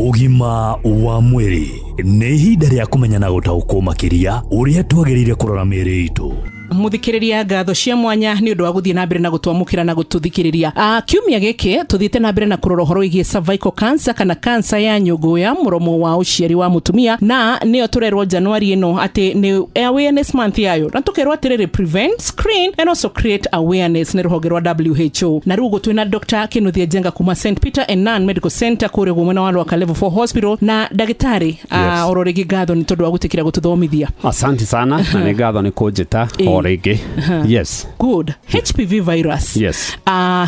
Ũgima wa mwĩrĩ nĩ ihinda rĩa kũmenya na gũtaũkwo makĩria ũrĩa twagĩrĩire kũrora mĩĩrĩ itũ. Muthikiriria, ngatho cia mwanya nĩ ũndũ wa gũthiĩ na mbere na gũtwamũkĩra na gũtũthikĩrĩria. Kiumia gĩkĩ tũthiĩte na mbere na kũrora ũhoro wĩgiĩ cervical cancer kana cancer ya nyũngũ ya mũromo wa ũciari wa mũtumia, na nĩyo tũrerwo Januari ĩno atĩ nĩ awareness month yayo, na tũkerwo atĩrĩrĩ, prevent, screen and also create awareness nĩ rũhonge rwa WHO. Na rĩu ũguo twĩna Dr. Kinuthia Njenga kuma St Peter and Nun Medical Center kũrĩa ũguo mwena wa Rwaka Level 4 Hospital. Na ndagĩtarĩ, oro rĩngĩ ngatho nĩ tondũ wa gũtĩkĩra gũtũthomithia. Asante sana, na nĩ ngatho nĩ kũnjĩta o rĩngĩ, yes. Good. HPV virus,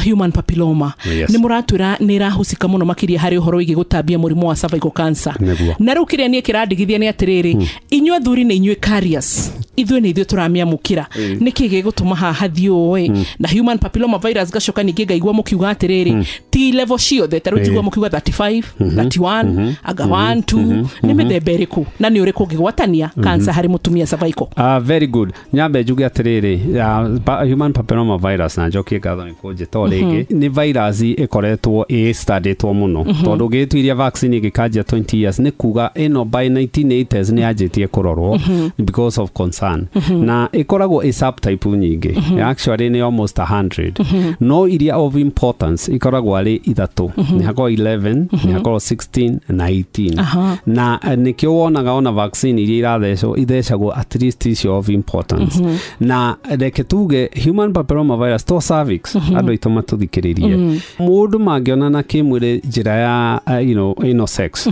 human papilloma, nĩ mũratwĩra nĩ ĩrahusika mũno makĩria harĩ ũhoro wĩgiĩ gũtambia mũrimũ wa cervical cancer. Nĩguo. Na rĩu kĩrĩa niĩ kĩrandigithia nĩ atĩrĩrĩ, inyuĩ athuri nĩ inyuĩ carriers, ithuĩ nĩ ithuĩ tũramĩamũkĩra. Nĩkĩ gĩgũtũma haha hathiĩ ũũ? Na human papilloma virus, gacoka ningĩ ngaigua mũkiuga atĩrĩrĩ, ti level ciothe. Ta rĩu njigua mũkiuga 35, 31, anga 1, 2, nĩ mĩthemba ĩrĩkũ na nĩ ũrĩkũ ũngĩgwatania cancer harĩ mũtumia cervical? Very good. Nyambe njuge atĩrĩrĩ, human papilloma virus, na njokie ngatho nĩ kũnjĩta o rĩngĩ, nĩ virus ĩkoretwo ĩstandĩtwo mũno, tondũ ũngĩtuiria vaccine ĩgĩkanjia 20 years, nĩ kuga ĩno by 1980s nĩ yanjĩtie kũrorwo because of concern. Na ĩkoragwo ĩ subtype nyingĩ, actually nĩ almost 100, no iria of importance ikoragwo arĩ ithatũ, nĩ hakorwo 11, nĩ hakorwo 16 na 18. Na nĩkĩo wonaga ona vaccine iria irathecwo ithecagwo at least icio of importance. Na reke tuge human papilloma virus to cervix, andũ aitũ matũthikĩrĩrie, mũndũ mangĩonana kĩmwĩrĩ njĩra ya ĩno sex,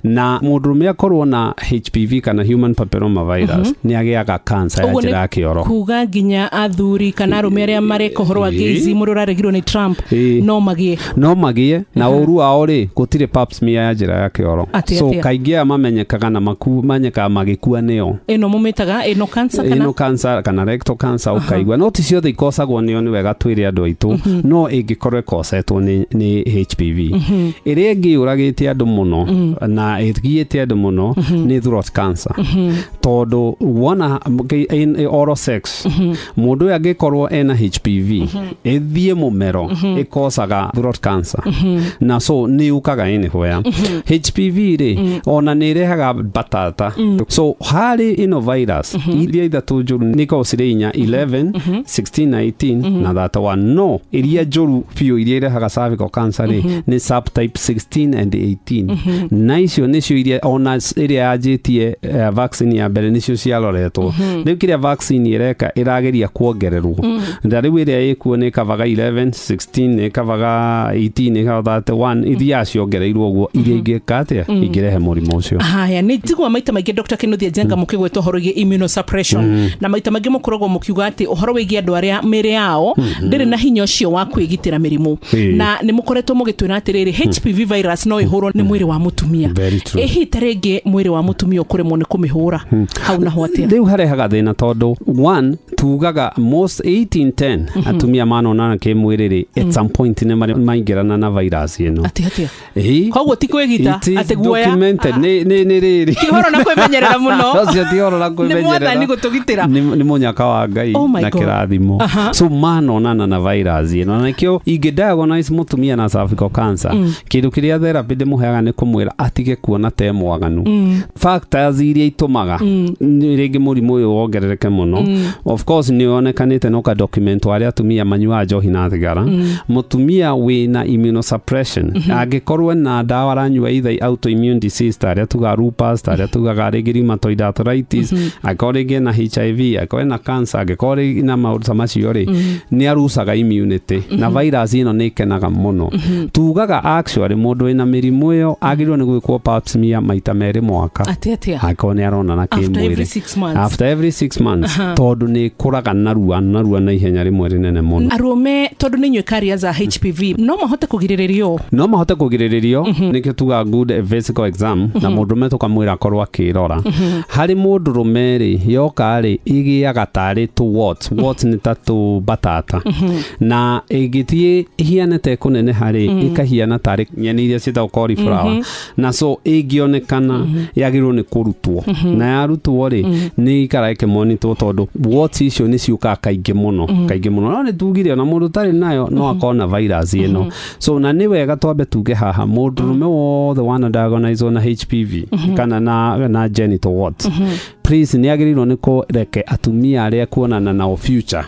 na mũndũrũme akorwo na HPV kana human papilloma virus, nĩ agĩaga cancer ya Ũguo njĩra nĩ ya kĩoro. Kuga nginya athuri kana arũme arĩa mareka ũhoro wa gayism, ũrĩa ũraregirwo nĩ Trump, no magĩe? No magĩe. Na ũru wao rĩ, gũtirĩ pap smear ya njĩra ya kĩoro. Atĩ So atĩa? kaingĩ aya mamenyekaga na mamenyekaga magĩkua nĩo. Ĩno mũmĩtaga ĩno cancer kana? Ĩno cancer kana rectal cancer ũkaigua, no ti ciothe ikosagwo nĩo. Nĩ wega twĩre andũ aitũ, no ĩngĩkorwo ĩkosetwo nĩ HPV. Ĩrĩa ĩngĩ yũragĩte andũ mũno na ĩgiĩte andũ mũno nĩ throat cancer, tondũ wona oral sex, mũndũ ũyũ angĩkorwo ena HPV, ĩthiĩ mũmero, ĩkosaga throat cancer, na so nĩ yũkaga anywhere. HPV rĩ, ona nĩ ĩrehaga mbatata. So harĩ ĩno virus iria ithatũ njũru, nĩ ikoragwo cirĩ inya, 11, 16 na 18 na 31, no iria njũru biũ, iria irehaga cervical cancer rĩ, nĩ subtype 16 and 18, na icio nĩcio iria ona ĩrĩa yanjĩtie vaccine ya mbere nĩcio ciaroretwo. Rĩu kĩrĩa vaccine ĩreka, ĩrageria kuongererwo, na rĩu ĩrĩa ĩkuo nĩ ĩkavaga 11, 16, nĩ ĩkavaga 18, nĩ ĩkavaga 31, ithiaga ciongereirwo ũguo, iria ingĩka atĩa, ingĩrehe mũrimũ ũcio. Haya, nĩ njigua maita maingĩ, Dr. Kinuthia Njenga, mũkĩgweta ũhoro wĩgiĩ immunosuppression, na maita maingĩ mũkoragwo mũkiuga atĩ ũhoro wĩgiĩ andũ arĩa mĩĩrĩ yao ndĩrĩ na hinya ũcio wa kwĩgitĩra mĩrimũ. Na nĩ mũkoretwo mũgĩtwĩra atĩrĩrĩ, HPV virus no ĩhũrwo nĩ mwĩrĩ wa mũtumia. Very true. Ĩhi ta rĩngĩ mwĩrĩ wa mũtumia ũkũremwo nĩ kũmĩhũra hau naho atĩa? Rĩu harehaga thĩna, tondũ one, tugaga most 1810 atumia manonana kĩmwĩrĩ rĩ, at some point nĩ maingĩrana na virus ĩno. Atĩ atĩa? Ĩĩ. Koguo ti kwĩgita? It is Atĩ guoya? documented. Nĩ rĩrĩ. Ti ũhoro na kwĩmenyerera mũno. Ũcio ti ũhoro na Nĩ kwĩmenyerera. Mwathani gũtũgitĩra. Nĩ mũnyaka wa Ngai Oh my na God. kĩrathimo. So manonana na virus ĩno, na nĩkĩo ingĩ diagnose mũtumia na cervical cancer, kĩndũ kĩrĩa therapy ndĩmũheaga nĩ kũmwĩra atige kuona te mwaganu. Factors iria itũmaga nĩ rĩngĩ mũrimũ ũyũ wongerereke mũno, of course nĩ wonekanĩte na ũka document arĩa atumia manyuaga njohi na thigara, mũtumia wĩna immunosuppression, angĩkorwo na ndawa aranyua, either autoimmune disease ta arĩa tugaga lupus, ta arĩa tugaga rĩngĩ rheumatoid arthritis, angĩkorwo rĩngĩ ena HIV, angĩkorwo ena cancer, angĩkorwo rĩ na maũndũ ta macio rĩ, nĩ arucaga immunity, na virus ĩno nĩ ĩkenaga mũno. Tugaga actually mũndũ wĩna mĩrimũ ĩyo agĩrĩirwo nĩ gwĩkwo pap smear maita merĩ mwaka. Atĩ atĩa? Angĩkorwo nĩ aronana After every kĩmwĩrĩ. 6 months? After every 6 months, tondũ nĩ ĩkũraga narua narua na ihenya rĩmwe rĩnene mũno. Arũme, tondũ nĩ inyuĩ carriers a HPV, no mahote kũgirĩrĩrio? No mahote kũgirĩrĩrio. Nĩkĩo tugaga good physical exam, na mũndũrũme tũkamwĩra akorwo akĩrora. Harĩ mũndũrũme rĩ, yoka rĩ, ĩgĩaga tarĩ tũ warts. Warts nĩ ta tũ batata, na ĩngĩthiĩ ĩhiane ta ĩkũneneha rĩ, ĩkahiana tarĩ nyeni iria ciĩtagwo cauliflower. Na so ĩngĩonekana, yagĩrĩirwo nĩ kũrutwo, na yarutwo rĩ, nĩ ĩikara ĩkĩmonitwo tondũ warts icio nĩ ciũkaga kaingĩ mũno, kaingĩ mũno. No nĩ tugire ona mũndũ ũtarĩ nayo no akorwo na virus ĩno. So na nĩ wega twambe tuge haha, mũndũrũme wothe wana diagnosed na HPV kana na genital warts, please, nĩ agĩrĩirwo nĩ kũreke atumia arĩa kuonana nao future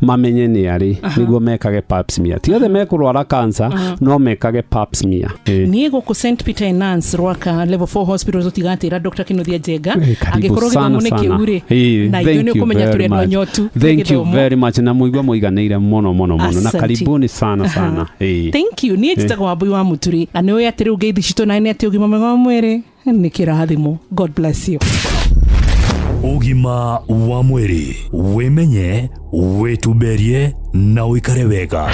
mamenye nĩ arĩ, nĩguo mekage pap smear. Ti othe mekũrwara cancer, no mekage pap smear. Niĩ gũkũ St Peter and Nuns, Rwaka Level 4 Hospital, tũtigatĩra Dr. Kinuthia Njenga. Angĩkorwo gĩthomo nĩ kĩu rĩ, na ithuĩ nĩ ũkũmenya tũrĩ andũ anyotu. Thank you very much, na mũigua mũiganĩire mũno mũno mũno, na karibuni sana sana. Thank you. Niĩ njĩtagwo Wambui wa Mũturi, na nĩ ũĩ atĩ rĩu ngeithi citũ na nĩ atĩ ũgima mwega wa mwĩrĩ nĩ kĩrathimo. God bless you. Ũgima wa mwĩrĩ: wĩmenye, wĩtumberie na ũikare wega.